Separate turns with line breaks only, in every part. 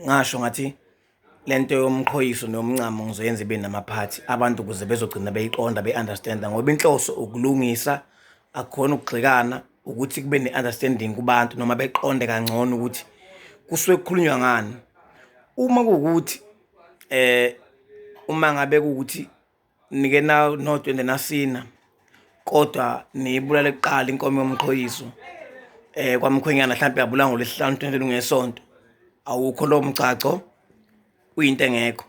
Ngasho ngathi lento yomqhoyiso nomncamo ngizoyenza ibe namaphathi abantu ukuze bezogcina beyiqonda be-understanda ngoba inhloso ukulungisa akukhona ukugxekana ukuthi kube ne-understanding kubantu noma beqonde kangcono ukuthi kusuke kukhulunywa ngani. Uma kuwukuthi uma ngabe kuwukuthi nike nodwendwe nasina kodwa niyibulale kuqala inkomo yomqhoyiso kwamkhwenyana hlampe yabulawa ngoLwesihlanu udwendwe lungeSonto, awukho lowo mgcagco uyinto engekho.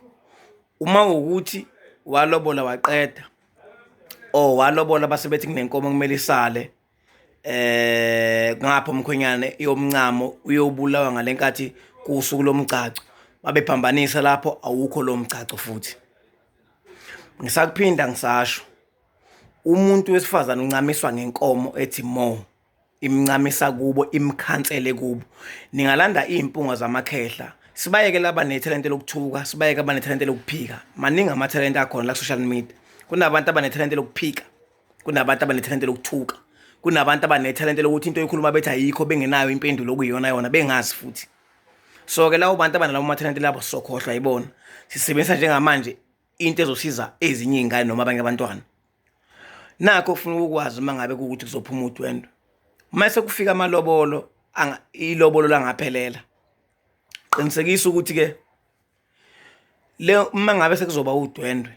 Uma kuwukuthi walobola waqeda or walobola base bethi kunenkomo okumele isale ngapha umkhwenyane yomncamo uyobulawa ngalenkathi kusuku lomgcagco babephambanisa lapho awukho lo mgcagco futhi. Ngisakuphinda ngisasho umuntu wesifazane uncamiswa ngenkomo ethi mo imncamisa kubo imkhansele kubo. Ningalanda iy'mpunga zamakhehla sibayeke laba nethalente lokuthuka sibayeke abanethalente lokuphika maningi amathalente akhona la ku-social media. Kunabantu abanethalente lokuphika kunabantu abanethalente lokuthuka kunabantu abanethalente lokuthi into oyikhuluma bethi ayikho bengenayo impendulo okuyiyona yona bengazi futhi. So-ke labo bantu abanalabo mathalente labo sokhohlwa yibona sisebenzisa njengamanje into ezosiza ezinye iy'ngane noma abanye abantwana. Nakho ofuna ukukwazi uma ngabe kuwukuthi kuzophuma udwendwe uma sekufika amalobolo ilobolo langaphelela qinisekisa ukuthi-ke le uma ngabe sekuzoba udwendwe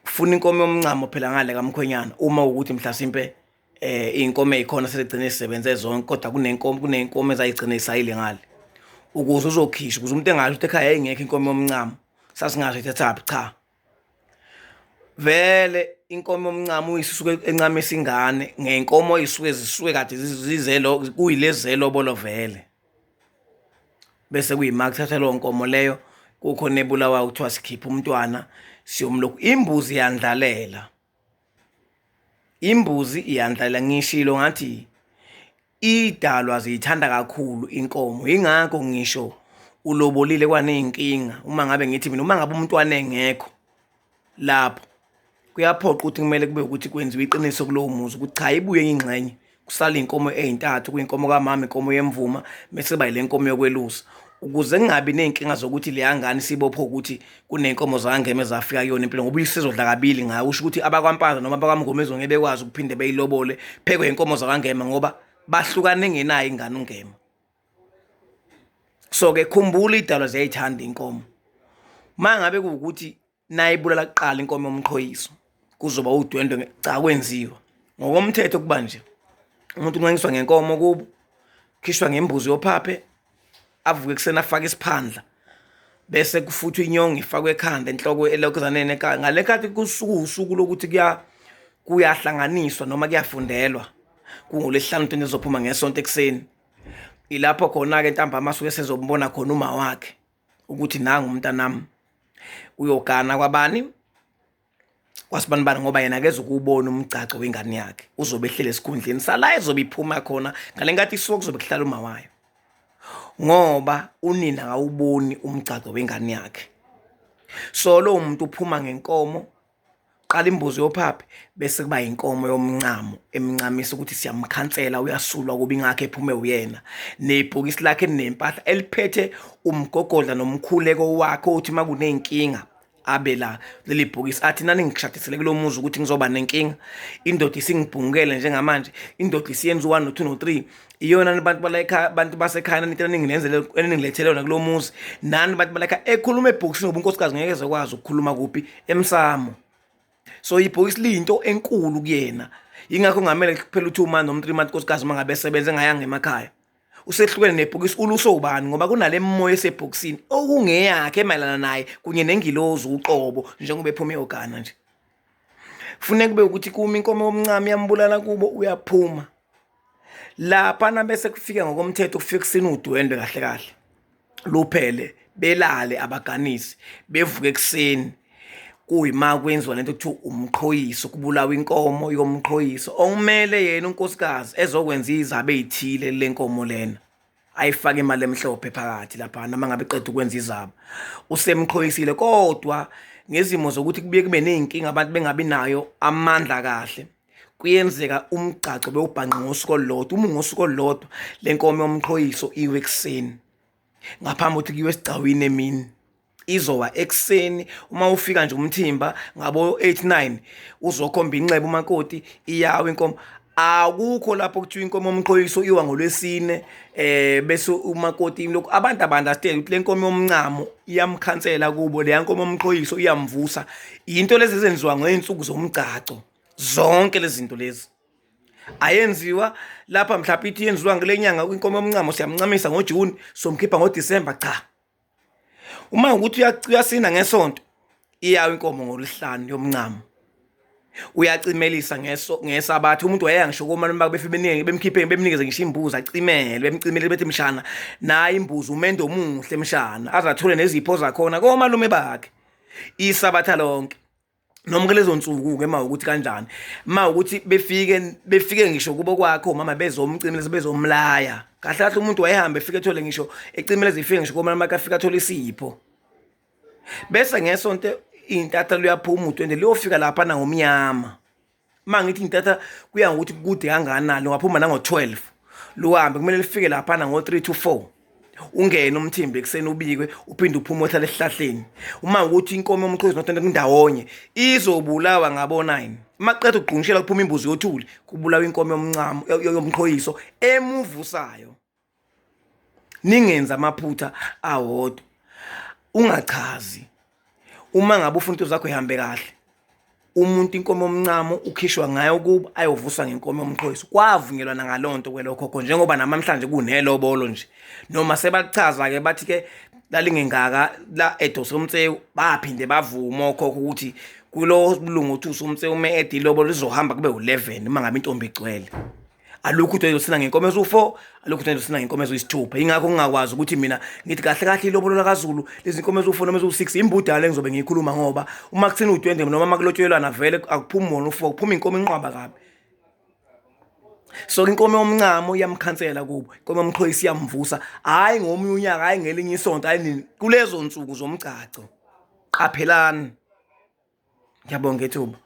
funa inkomo yomncamo phela ngale kamkhwenyana uma ukuthi mhlasimpe iy'nkomo ey'khona sezigcine zisebenze zonke kodwa kunenkomo kuney'nkomo ezayigcine zisayile ngale ukuze uzokhishwa ukuze umuntu engasho ukuthi ekhaya yayingekho inkomo yomncamo sasingazi ithathaphi cha. Vele inkomo yomncamo uyisuke encamisa ingane ngey'nkomo ey'suke zisuke kade zizelo kuyilezi zelobolo vele. Bese kuyima kuthatha leyo nkomo leyo kukhona ebulawayo kuthiwa sikhipha umntwana siyomlokhu imbuzi iyandlalela. Imbuzi iyandlalela ngishilo ngathi idalwa ziyithanda kakhulu inkomo yingakho ngisho ulobolile kwaney'nkinga uma ngabe ngithi mina uma ngabe umntwana engekho lapho kuyaphoqa ukuthi kumele kube ukuthi kwenziwe iqiniso kulowo muzi ukuthi cha ibuye enye ingxenye kusale iy'nkomo ey'ntathu kuyinkomo kamama inkomo yemvuma bese kuba yile nkomo yokwelusa ukuze kungabi ney'nkinga zokuthi leya ngane isibophe ukuthi kuney'nkomo zakangema ezafika kuyona impilo ngoba uyisizodla kabili ngayo usho ukuthi abakwaMpanza noma abakwaMngomezulu ngeke bekwazi ukuphinde beyilobole phekwe iy'nkomo zakangema ngoba bahlukane engenayo ingane uNgema. So-ke khumbula iy'dalwa ziyayithanda inkomo. Uma ngabe kuwukuthi nayibulala kuqala inkomo yomqhoyiso kuzoba udwendwe cha kwenziwa ngokomthetho kuba nje umuntu uncangiswa ngenkomo kubo khishwa ngembuzi yophaphe avuke ekuseni afake isiphandla bese kufuthwa inyongo ifakwe ekhanda enhloko elokuzaneni ekhaya ngale nkathi kusuku usuku lokuthi kuya kuyahlanganiswa noma kuyafundelwa kungolwesihlanu into ezophuma ngesonto ekuseni ilapho khona-ke ntambama asuke sezombona khona uma wakhe ukuthi nangu umntanami uyogana kwabani kwasibanibani ngoba yena akeze ukuwubona umgcagco wengane yakhe uzobe ehlele esikhundleni sala ezobe iphuma khona ngale nkathi isuka kuzobe kuhlala uma wayo ngoba unina akawuboni umgcagco wengane yakhe so lowo muntu uphuma ngenkomo qala imbuzi yophaphe bese kuba inkomo yomncamo emncamisa ukuthi siyamkhansela uyasulwa kuba ingakho ephume uyena nebhokisi lakhe nempahla eliphethe umgogodla nomkhuleko wakhe othi uma kuney'nkinga abe la leli bhokisi athi nani ngishadisele kulo muzi ukuthi ngizoba nenkinga indoda isingibhungukele njengamanje indoda isiyenza u-one no-two no-three iyona abantu balayikhaya abantu basekhaya nani eningilenzele eningilethele yona kulo muzi nani bantu balayikhaya ekhuluma ebhokisini ngoba unkosikazi ngeke ezokwazi ukukhuluma kuphi emsamo so ibhokisi liyinto enkulu kuyena yingakho kungamele kuphela u-two month noma 3 month nkosikazi uma ngabe esebenza engayanga emakhaya usehlukene nebhokisi uluso ubani ngoba kunale moya esebhokisini okungeyakhe emayelana naye kunye nengilozi uqobo njengoba ephuma eyogana nje funeka kube ukuthi kuma inkomo yomncamo yambulala kubo uyaphuma laphana bese kufika ngokomthetho kufika kusina udwendwe kahle kahle luphele belale abaganisi bevuke ekuseni kuyima kwenziwa lento kuthiwa umqhoyiso kubulawa inkomo yomqhoyiso okumele yena unkosikazi ezokwenza izaba ey'thile le nkomo lena ayifake imali emhlophe phakathi laphana uma ngabe eqeda ukwenza izaba usemqhoyisile kodwa ngezimo zokuthi kubuye kube ney'nkinga abantu bengabi nayo amandla kahle kuyenzeka umgcagco bewubhanqa ngosuku olulodwa uma ungosuku olulodwa le nkomo yomqhoyiso iwe ekuseni. Ngaphambi kokuthi kuyiwe esigcawini emini. Izowa ekuseni uma ufika nje umthimba ngabo 8 9 uzokhomba inxeba umakoti iyawa inkomo. Akukho lapho kuthiwa inkomo yomqhoyiso iwa ngolwesine bese umakoti lokhu abantu aba-understand ukuthi le nkomo yomncamo iyamkhansela kubo, leya nkomo yomqhoyiso iyamvusa. Into lezi ezenziwa ngey'nsuku zomgcagco zonke lezi zinto lezi ayenziwa lapha. Mhlawumbe ithi yenziwa ngale nyanga inkomo yomncamo, siyamncamisa ngoJuni, somkhipha ngoDisemba. Cha, uma ukuthi uyasina ngesonto, iyawa inkomo ngolwesihlanu yomncamo, uyacimelisa ngeso ngesabatha. Umuntu wayeya ngisho komalume bakhe, befike beningi bemkhiphe, bemnikeze ngisho imbuzi acimele, bemcimele bethi, "Mshana, nayi imbuzi, umendo omuhle mshana." Aze athole nezipho zakhona komalume bakhe isabatha lonke noma kulezo nsuku-ke. Ma ukuthi kanjani, ma ukuthi befike ngisho kubo kwakho umama bezomcimeleza, bezomlaya kahle kahle. Umuntu wayehambe efike ethole ngisho ecimeleza, ifike ngisho komalume bakhe, afike athole isipho. Bese ngesonto iy'ntatha luyaphuma udwendwe, luyofika laphana ngomnyama. Uma ngithi intatha, kuya ngokuthi kude kangakanani, lungaphuma nango-12 luhambe, kumele lifike laphana ngo-3 to 4. Ungene umthimba ekuseni, ubikwe, uphinde uphume ohlala esihlahleni. Uma ukuthi inkomo yomqhozi nodwendwe kundawonye, izobulawa ngabo-9. Uma kuqeda ukugqungishela, kuphuma imbuzi yothuli, kubulawa inkomo yomncamo yomqhoyiso emuvusayo. Ningenzi amaphutha awodwa. Ungachazi uma ngabe ufuna into zakho ihambe kahle. Umuntu inkomo yomncamo ukhishwa ngayo kubo, ayovuswa ngenkomo yomqhoyiso. Kwavunyelwana ngalonto kwelokhokho, njengoba namhlanje kunelobolo nje. Noma sebachaza-ke bathi-ke lalingengaka la eDosomtsewu, baphinde bavuma okhokho ukuthi kulo mlungu uthi usumtsewu uma ede ilobolo lizohamba kube u-11 uma ngabe intombi igcwele. Alukho ukuthi usina ngenkomo eziwu-4, alukho ukuthi usina ngenkomo eziyisithupha. Ingakho ngingakwazi ukuthi mina ngithi kahle kahle ilobolo lakaZulu lezi nkomo eziwu-4 noma eziwu-6, imbudala engizobe ngiyikhuluma, ngoba uma kuthina udwendwe noma uma kulotshelwana vele akuphumi wona u-4, kuphuma inkomo inqwaba kabi. So inkomo yomncamo iyamkhansela kubo, inkomo yomqhoyisi iyamvusa, hhayi ngomunye unyaka, hhayi ngelinye isonto, hhayi nini, kulezo nsuku zomgcagco. Qaphelani. Ngiyabonga ithuba.